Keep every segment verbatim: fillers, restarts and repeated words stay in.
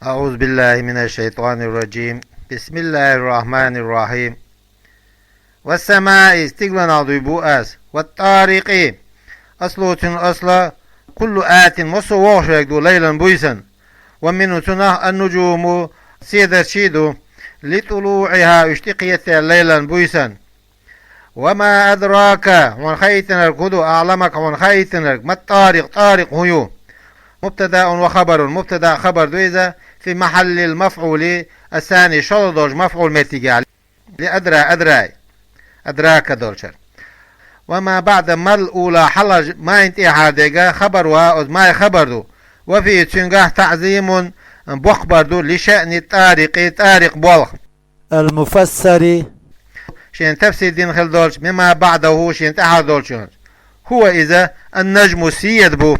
أعوذ بالله من الشيطان الرجيم. بسم الله الرحمن الرحيم. والسماء, стигланах дуй бу аз. والطارق. Аслу цун асла, كل آت, массо вогӀуш верг ду, ليلا, буйсан. ومنه, цунах, النجوم, седарчий ду, لطلوعها, уьш тӀекхетар ليلا, буйсан. وما أدراك, хьуна хаийтинарг хӀу ду, أعلمك, хьуна хаийтинарг, ما الطارق, طارق хӀу ю. مبتدأ وخبر, мубтада, хабар ду иза, في محل المفعول الثاني, шолгӀа долча мафӀул меттигехь, لأدرى, أدرى, أدراك долчар. وما بعد ما الأولى, хьалхарча ما-н тӀехьа дерг хабар ва, оцу ما-н хабар ду. وفيه, цуьнгахь, تعظيم, боккхабар ду, لشأن الطارق, طارق болх. المفسر. Шен тафсир дина хила долчу, مما بعده, шен тӀаьхьа долчуьнца. هو, иза, النجم, седа бу,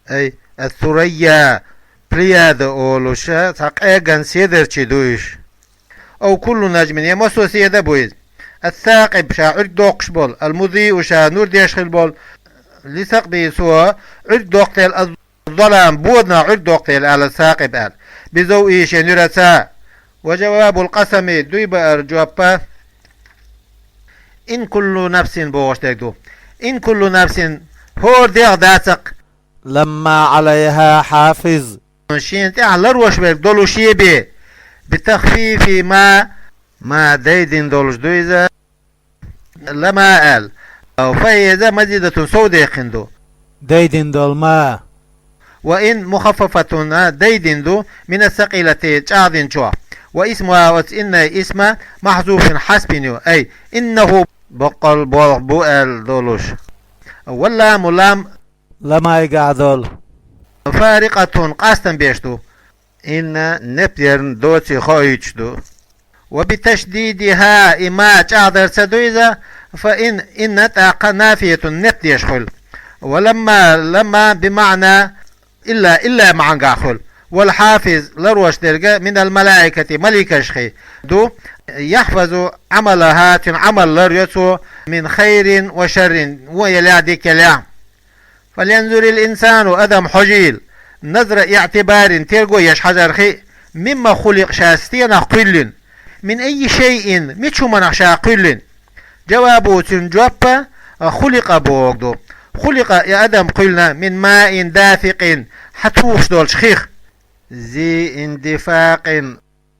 أي الثريا, плеяда олуш, цхьа къеган седарчий ду уьш. أو كل نجم, я массо седа бу иза. الثاقب, ша Ӏуьрг доккхуш болу, المضيء, ша нур деш хила болу, لثقبه, цо Ӏуьрг доккху дела, الظلام, боданах Ӏуьрг доккху дела аьлла, сакъиб аьлла. بضوئه, шен нуьраца. وجواب القسم, дуй баар жоп, إن كل نفس бохуш дерг ду. إن كل نفس, хӀора дегӀ дацакх, لما عليها حافظ, шена тӀехь ларвеш верг долуш бен. بتخفيف ما, ما дайдина долуш ду иза. لما аьлла. فهي, иза, مزيدة, совдаьккхина ду. Дайдина долу ما. وإن مخففة, а, дайдина ду, من الثقيلة, чӀагӀдинчух. واسمها, оцу إن-ан исм, محذوف, хьаьсбина ю. أي إنه, боккъал болх бу аьлла долуш. واللام, лам, لما-гахь долу, فارقة, къастам беш ду. إن непъярна доций хоуьйтуш ду. وبتشديدها, и ما чӀагӀдарца ду иза, فإن, إن тӀаккха نافية, непдеш хуьлу. ولما, لما بمعنى إلا, إلا маьӀнехь хуьлу. والحافظ, ларвеш дерг, من الملائكة, маликашхий ду, يحفظ عملها, цуьнан Ӏамал ларйо цо, من خير وشر, вон елахь, дика елахь. فلينظر الإنسان, адам хьожийла, نظر اعتبار, терго еш хьажархи, مم خلق, ша стенах кхоьллина, من أي شيء, мича хӀуманах ша кхоьллина. جوابه, цуьнан жоп, خلق бохург ду. خلق, и адам кхоьллина, من ماء دافق, хьатухуш долчу хих. ذي اندفاق,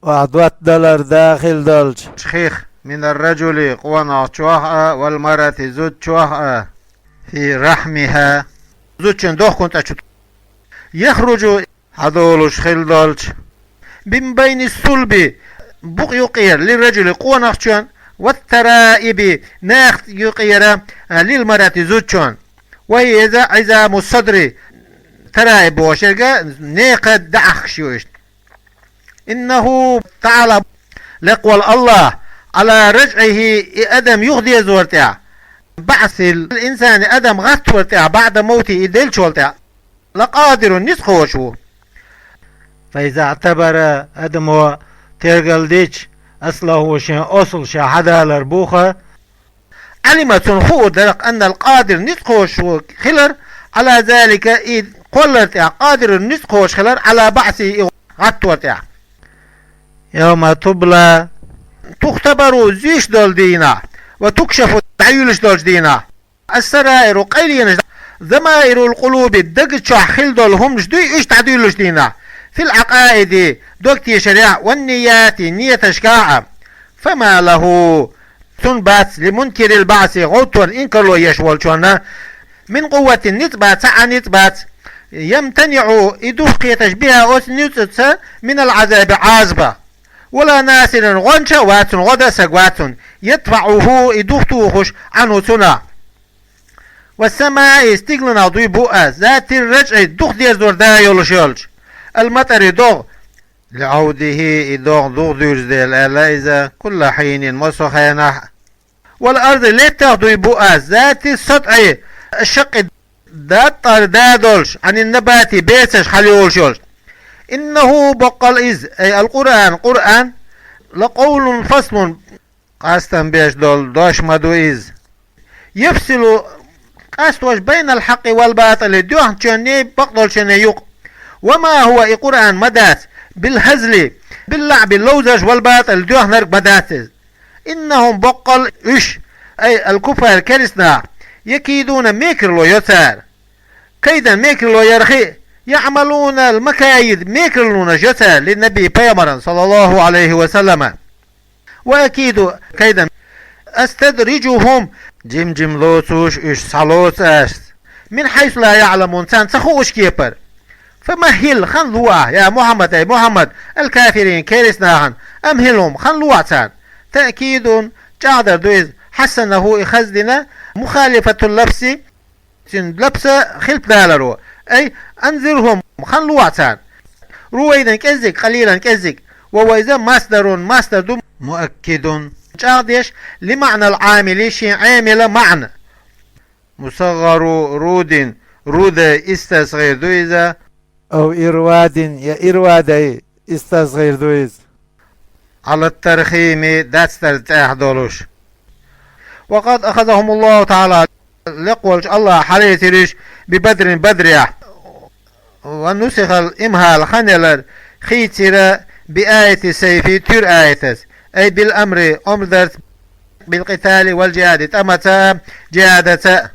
охьадоттадалар да хила долчу хих, من الرجل, къонахчохь а, والمرأة, зудчохь а, في رحمها, зудчун дохкун тӀа чу, يخرج, хьадолуш хила долчу, من بين الصلب, букъ юкъера, للرجل, къонахчун, والترائب, нах юкъера, للمرأة, зудчун. وهي, иза, عظام الصدر, тараиб бохуш ерг, нехан даьӀахкаш ю иштта. إنه تعالى, лекха волу АллахӀ, على رجعه, и адам юхадерзорна тӀехь, بعث الإنسان, адам гӀаттор тӀехь, بعد موته, и деллачул тӀехь, لقادر, ницкъ кхочуш ву. فإذا اعتبر, адамо тергал дича, أصله, шен асл ша хьадалар буха, علم, цунна хуур дара, أن القادر, ницкъ кхочуш хилар, على ذلك, и кхоллар тӀехь, قادر, ницкъ кхочуш хилар, على بعثه, и гӀаттор тӀехь. يوم تبلى, تختبر, зуьйш долу дийнахь, وتكشف, дӀаюьллуш долчу дийнахь, السرائر, къайленаш, ضمائر القلوب, даг чохь хила долу хӀуманаш дуй, уьш дӀадуьллуш дийнахь, في العقائد, дог тешарехь, والنيات, нияташкахь а. فما له, цунна бац, لمنكر البعث, гӀовттор инкарло еш волчунна, من قوة, ницкъ бац, цхьа а ницкъ бац, يمتنع, и духкхеташ, بها, оцу ницкъаца, من العذاب, Ӏазапах, ولا ناصر, гӀонча а вац цунна, гӀо дан саг вац цунна, يدفعه, и духтухуш, عنه, цунах. والسماء, стигланах дуй бу аз, ذات الرجع, духадерзор да йолуш йолчу, المطر, догӀа, لعوده, и догӀа духадуьйцу дела аьлла иза, كل حين, массо а хенахь. والأرض, леттах дуй бу аз, ذات الصدع الشق, даттӀар да долуш, عن النبات, бецаш хьалайолуш йолуш. إنه, баккъал иза, أي القرآن, Къуръан, لقول فصل, къастам беш долу дош ма ду иза. يفصل, къастош, بين الحق والباطل, доьхначунний, бакъдолчунний юкъа. وما هو, и Къуръан ма дац, بالهزل, باللعب, ловзаш, والباطل, доьхнарг ма дац из. إنهم, боккъал уьш, أي الكفار, кераста нах, يكيدون, мекарло йо цар. كيدا, мекарло яр хи, يعملون المكايد, мекарлонаш йо цар, للنبي, пайхамаран, صلى الله عليه وسلم. وأكيد كيدا أستدرجهم, жим-жим лоцуш уьш схьалоцу аз, من حيث لا يعلمون, царна ца хууш кепара. فمهل, ханло ахь, يا محمد, أي محمد, الكافرين, кераста нахана, أمهلهم, ханло ахь царна. تأكيد, чӀагӀдар ду иза, حسنه, и хаза дина, مخالفة اللفظ, цуьнан лапса хилпадаларо, أي أنذرهم, ханло ахь царна. رويدا, кӀеззиг, قليلا, кӀеззиг, وهو, иза, مصدر, масдар ду, مؤكد, чӀагӀдеш, لمعنى العامل, шен Ӏамила маьӀна. مصغر رود, рудай истасгӀийр ду иза, أو إرواد, я ирвадай истасгӀийр ду иза. على الترخيم, дацдар тӀехь долуш. وقد أخذهم الله تعالى, лекха волчу АллахӀа хьалаэцира уьш, ببدر, Бадрехь. ونسخ الإمهال, хан ялар хийцира, بآية السيف, туьра аятаца, أي بالأمر, омра дарца, بالقتال والجهاد, тӀамаца, жихӀадаца.